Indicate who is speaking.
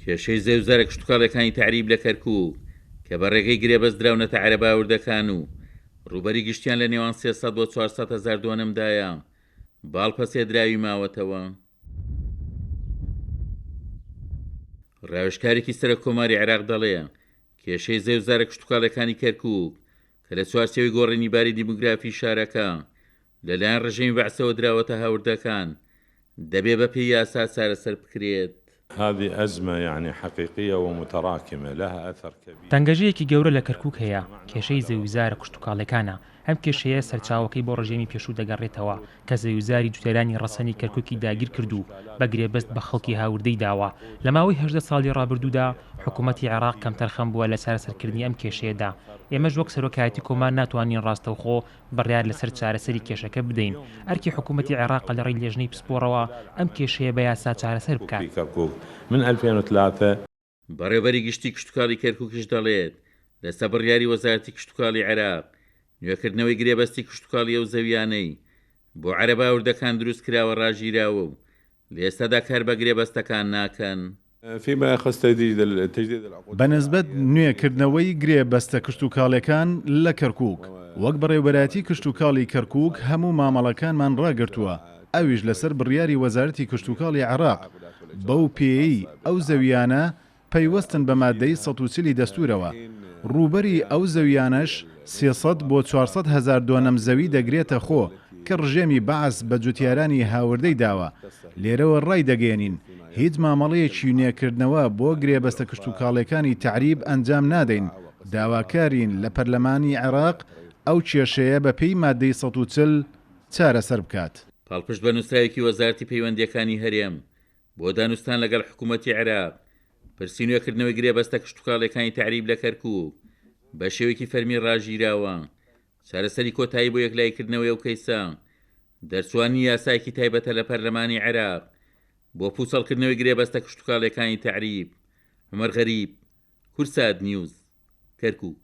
Speaker 1: کێشەی زەوزارە کشتوکاڵیەکانی تەعریب لە کەرکوک کە بە ڕێگەی گرێبەست دراونەتە عەرەبە هاوردەکان و ڕووبەری گشتیان لە نێوان 300 بۆ 400 هەزار دۆنمدایە، باڵ پەسێدراوی ماوەتەوە. ڕاوێژکارێکی سەرۆککۆماری عێراق دەڵێ، کێشەی زەوزارە کشتوکاڵیەکانی کەرکوک کە لە چوارچێوەی گۆڕینی باری دیموگرافی شارەکە لەلایەن ڕژێمی بەعسەوە دراوەتە هاوردەکان، دەبێ بەپێی یاسا چارەسەر بکرێت.
Speaker 2: هذه ازمە یعنی حقیقیە و متراکمە لها اثر کبیر.
Speaker 3: تەنگەژەیەکی گەورە لە کەرکوک هەیە، کێشەی زەویوزارە کشتوکاڵیەکانە، ئەم کێشەیە سەرچاوەکەی بۆ ڕژێمی پێشوو دەگەڕێتەوە کە زەویوزاری جوتیارانی ڕەسەنی کەرکوکی داگیرکرد و بە گرێبەست بە خەڵکی هاوردەی داوە. لە ماوەی 18 ساڵی ڕابردوودا حکومەتی عێراق کەمتەرخەم بووە لە چارەسەرکردنی ئەم کێشەیەدا. ئێمەش وەک سەرۆکایەتی کۆمار ناتوانین ڕاستەوخۆ بڕیار لەسەر چارەسەری کێشەکە بدەین، ئەرکی حکومەتی عێراقە لەڕێی لێژنەی پسپۆڕەوە ئەم کێشەیە بە یاسا چارەسەر بکات.
Speaker 1: بەڕێوەبەری گشتی کشتوکاڵی کەرکوکیش دەڵێت، لەسەر بڕیاری وەزارەتی کشتوکاڵی عێراق، نوێکردنەوەی گرێبەستی کشتوکاڵی ئەو زەویانەی بۆ عەرەبە هاوردەکان دروستکراوە ڕاگیراوە و لە ئێستادا کار بە گرێبەستەکان ناکەن.
Speaker 4: بەنسبەت نوێ کردنەوەی گرێبەستە کشتوکاڵیەکان لە کەرکوک، وەک بەڕێوبەرایەتی کشتوکاڵی کەرکوک هەموو مامەڵەکانمان ڕاگرتووە، ئەویش لەسەر بڕیاری وەزارەتی کشتوکاڵی عێراق، بەو پێیەی ئەو زەویانە پەیوەستن بە ماددەی 140 ی دەستوورەوە، ڕووبەری ئەو زەوییانەش 300 بۆ 400 هەزار دۆنەم زەوی دەگرێتە خۆ کە ڕژێمی بەعس بە جوتیارانی هاوردەی داوە، لێرەوە ڕایدەگەیەنین هیچ مامەڵەیەکی نوێکردنەوە بۆ گرێبەستە کشتوکاڵیەکانی تەعریب ئەنجام نادەین، داواکارین لە پەرلەمانی عێراق ئەو کێشەیە بەپێی ماددەی 140 چارەسەر بکات.
Speaker 1: پاڵپشت بە نووسراوێکی وەزارەتی پەیوەندییەکانی هەرێم بۆ دانوستان لەگەڵ حکوومەتی عێراق، پرسی نوێکردنەوەی گرێبەستە کشتوکاڵییەکانی تەعریب لە کەرکووک بە شێوەیەکی فەرمی ڕاگیراوە. چارەسەری کۆتایی بۆ یەکلاییکردنەوەی ئەو کەیسە، دەرچووانی یاسایەکی تایبەتە لە پەرلەمانی عێراق بۆ پووچەڵکردنەوەی گرێبەستە کشتوکاڵییەکانی تەعریب. عومەر غەریب، کوردسات نیوز، کەرکووک.